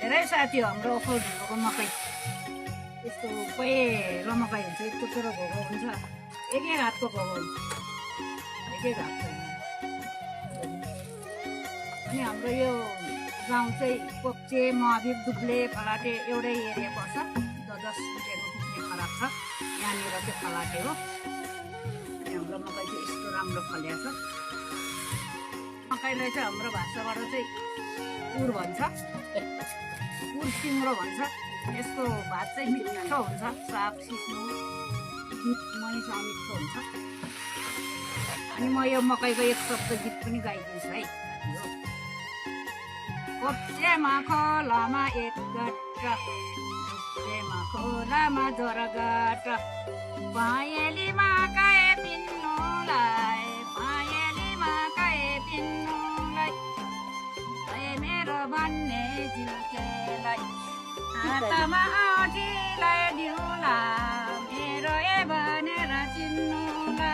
धेरै साथी हाम्रो ओखर ढुङ्गोको मकै यस्तो पहेँलो मकै हुन्छ, यस्तो कुरो घोगो हुन्छ, एक हातको घोगो हुन्छ, एक हातको। अनि हाम्रो यो गाउँ चाहिँ कोप्चे महावीर दुब्ले फलाटे एउटै एरिया पर्छ। 10 मिटरको पुग्ने फरक छ यहाँनिर चाहिँ फलाटे हो। अनि हाम्रो मकै चाहिँ यस्तो राम्रो फल्या छ। मकैलाई चाहिँ हाम्रो भाषाबाट चाहिँ उड भन्छ, उड सिङ्ग्रो भन्छ। यसको भात चाहिँ मिठो हुन्छ, साग सिस्नो मनिषा मिठो हुन्छ। अनि म यो मकैको एक शब्द गीत पनि गाइदिन्छु है। कोप्चेमा खोलामा एक गट्टा, कोप्चेमा खोलामा जोरगट्ट, पायलीमा काए पिन्नुलाई, पायलीमा काए पिन्नुलाई, मेरो भन्ने जिउकेलाई हातमा औँठीलाई दिउँला, मेरो ए भनेर चिन्नुला।